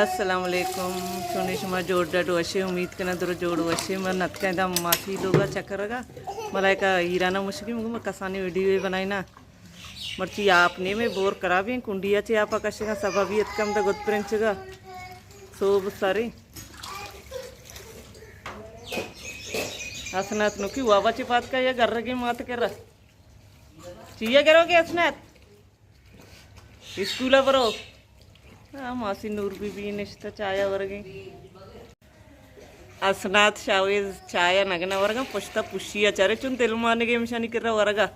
السلام علیکم، چونیں شما؟ جوڑ ڈڈ وشے؟ امید کناں درو جوڑ وشے۔ من اتکاں ادا ماسی لوگا چکرگا، ملائکہ ایرانا مشکی مگو من کسانی ویڈیو بنائینا۔ مرچی آپ نیمے بور کرابیں، کنڈیا چے آپا کشگا، سبا بھی اتکم دا گد پرنچگا سوب سرے۔ حسنات نوکی وابا چے پاتکا یا گرگے مات کرا۔ چیا گروگے حسنات؟ اسکول ء برو۔ آ، ماسی نور بی بی نشتہ چایا ورگیں۔ اسنات شاویز چایا نگنا ورگا، پشتا پشی ء چرے چون دل مانگے مشانی کرا ورگا۔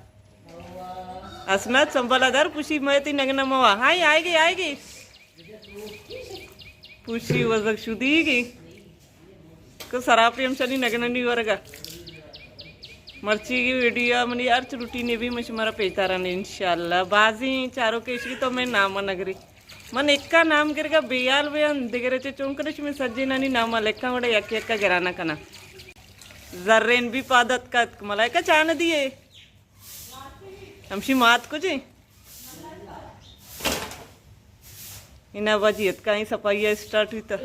اسنات سنبھالا دار، پشی میں تی نگنا موا۔ ہائی، آئے گی، آئے گی۔ پوشی وزگ شدیگی۔ کو سراپی ہم چلی نگننی ورگا۔ مرچی کی ویڈیو منی ہرچ روٹینے بھی من شمارا پیش داران انشاءاللہ۔ بازی چارو کیشی تو میں نام نگری۔ من اکا نام گرگا بیال بے ان دگرے چے چون کرے شمی سجینانی نام لکھا وڑا یک یکا گرانا کنا۔ زرین بھی پادت کت ملائکہ چان دیے۔ ہمشی مات کجے؟ انا باجی اتکا ایں صفائی اسٹارٹ ہوئی تا۔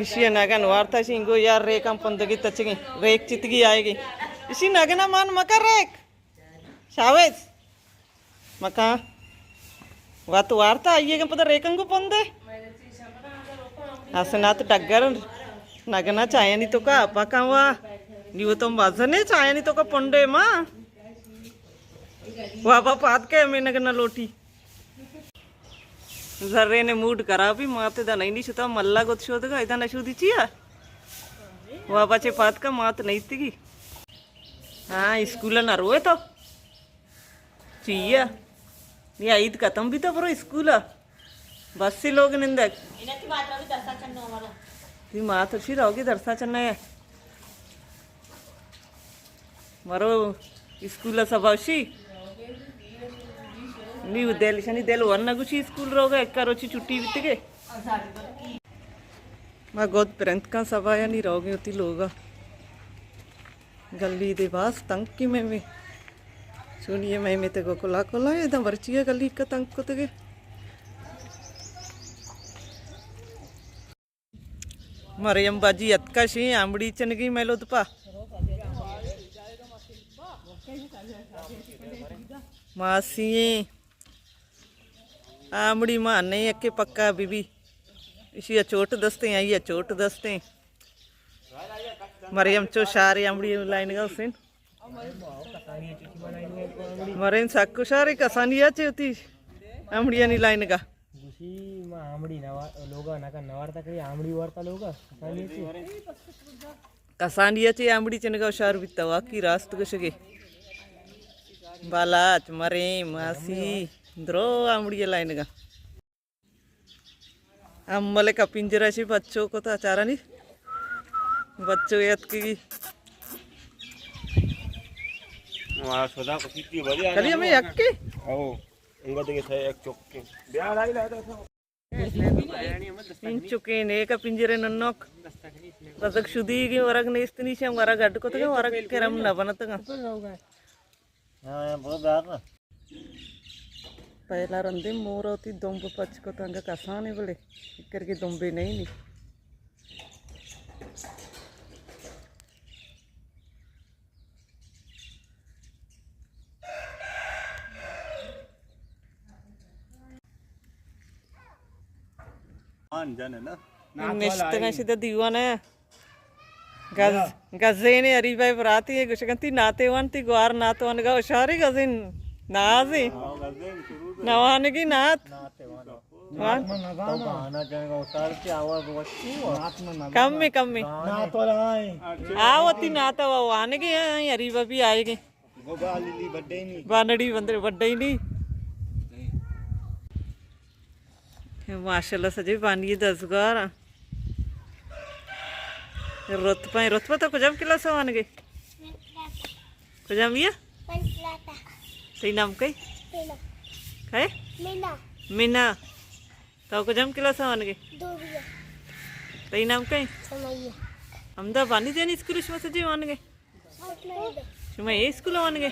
اشی نگن وارتا شی انگو یار ریکاں پندگی تچگی ریک چتگی آئے گی۔ اشی نگنا مان مکر ریک۔ شاویز۔ مکان وت وارتا آئیے گا پدا ریکنگو پندے۔ حسنات ڈگر نگنا چایانی تو کا پکان وا۔ نیو تو مزنے چایانی تو کا پنڈے ما۔ وابا پاد کے ہمیں نگنا لوٹی۔ زرے نے موڈ خرابی ماتے دا نہیں شتا ملا گت شودگا ادا نشودی چیا۔ وابا چے پاد کا مات نہیں تگی۔ ہاں، اسکول نہ روئے تو۔ چیا؟ نی عید ختم بیتا برو اسکول ء۔ بس سی لوگ نندگ۔ تی مات اشی روگی درسا چننا ہے۔ مرو اسکول ء سبا اشی۔ نی دل، شنی دل ور نہ گوشی اسکول روگا، ایک روچی چھٹی بیتگے۔ ما گد پرنت کن سبا یا نی روگی ہوتی لوگا۔ گلی دے باز تنکی میں میں۔ چونی میں میں تے گو کلا کلا ہے، داں برچی ہے گلی کا تنک کو تگے۔ مریم باجی اتکا شی آمڑی چنگی میلو دپا۔ ماسی آمڑی ما نہیں اکے پکا بی بی۔ اشی چوٹ دستیں، آئی چوٹ دستیں۔ مریم چو شارے آمڑی لائنگا حسین۔ مریم سکو شارے کسانی چے ہوتی آمڑیانی لائنگا۔ گوشی ما آمڑی نوا-، لوگا نکا نوارتا کری، آمڑی وارتا لوگا کسانی چے۔ کسانی چے آمڑی چنگا ہوشار بیتا، واقعی راست گشگے۔ بالاچ، مریم، ماسی، درو آمڑی لائنگا۔ ہم ملک پنجرہ شی بچو کو تا چارانی۔ بچو یت کی۔ وہاں سودا کو سیتی بڑی کلی ہمیں یک کے؟ او، انگا دگے تھے ایک چوک کے۔ بیا لائی لائی۔ ان چکے نیک پنجرے ننوک۔ بزگ شدی گی ورگ نیستنی شم ورگ اڈ کو تگا ورگ کرم نہ بنتگا۔ ہاں، بہت دار نا۔ پہلا رندے مور ہوتی دمب پچ کو تنگ کسانے بلے۔ فکر کے دمبے نہیں نی۔ آن جانے نا۔ نشتگاں شدہ دیوان ء۔ گز-، گزین ء اریبہ ء براتی ء گوشگنتی ناتے وان تی گوار نات وانگا ہوشاری گزین نازی۔ نوانگی نات۔ وان۔ کمی، کمی۔ آ وتی نات ء وانگی ء اریبہ بھی آئے گی۔ بانڑی بندے بڈے نی۔ ماشاءاللہ سجے بانی دزگار۔ رتبہ، رتبہ تو کجام کلاس وانگے؟ کجام یہ؟ تئی نام کئی؟ کئے؟ مینا۔ مینا۔ تو کجام کلاس وانگے؟ تئی نام کئی؟ ہمدا بانی جانی اسکول شما سجے وانگے؟ شما اے اسکول ء وانگے؟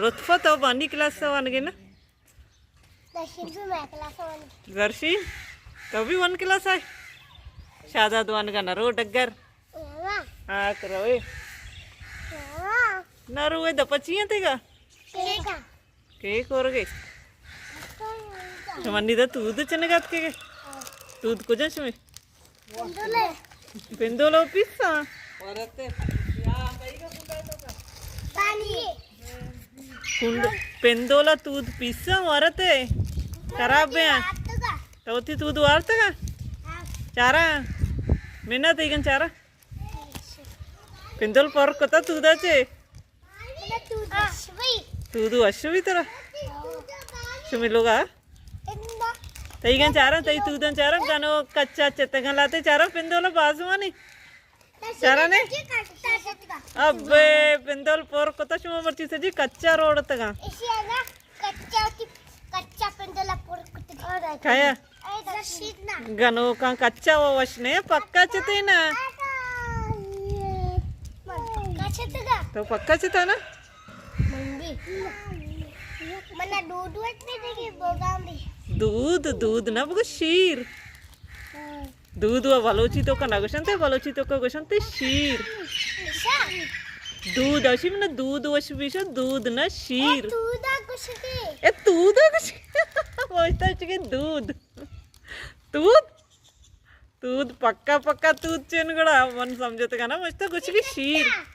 لطفہ، تو بانی کلاس ءَ وانگ ئے نا؟ درشین بھی میں کلاس ءَ وانگ ئے۔ درشین، تو بھی ون کلاس ءَ ئے؟ شاداد وانگ ءَ نہ رو ڈگر۔ ہاں۔ آ کروے۔ ہاں۔ نہ روے، دپا چی ایں تیگا؟ کیک۔ کیک ورگ ئے؟ شمانی دا تود چنگ اتکگ ئے؟ تود کجا شمے؟ پندولو پیساں۔ کنڈ-، پندولا تود پیساں ورتے۔ خراب بیاں۔ تو وتی تود وارتگا؟ چارا۔ منا تیگن چارا۔ پندول پر کتا تودا چے؟ تودو اشوی ترا؟ شمی لوگا؟ تئیگاں چاراں، تئی توداں چاراں، گنوک کچا چتگاں، لاتے چاراں پندول بازوانی۔ چاراں نے؟ ابے، پندول پر کتا، شما مرچی سجی کچا روڑتگاں۔ کچا وتی، کچا پندولا پر کتگ۔ کایا؟ اے درشیت نا۔ گنوکاں کچا و وش نے، پکا چتے نا۔ پکا چتگا۔ تو پکا چتا نا؟ من بھی۔ منا دود وت بھی دیگی بوگام بھی۔ دود، دود نہ بگو، شیر۔ ہاں۔ دود و بلوچی توکا نہ گوشنتے، بلوچی توکا گوشنتے شیر۔ اچھا۔ دود اشی من دود وش بیشو، دود نہ شیر۔ اے تودا گوشگی۔ اے تودا گوشگی۔ پوچھتا چکے دود۔ تود؟ تود پکا پکا تود چین گڑا من سمجھتے کا نا، مجھتا گوشگی شیر۔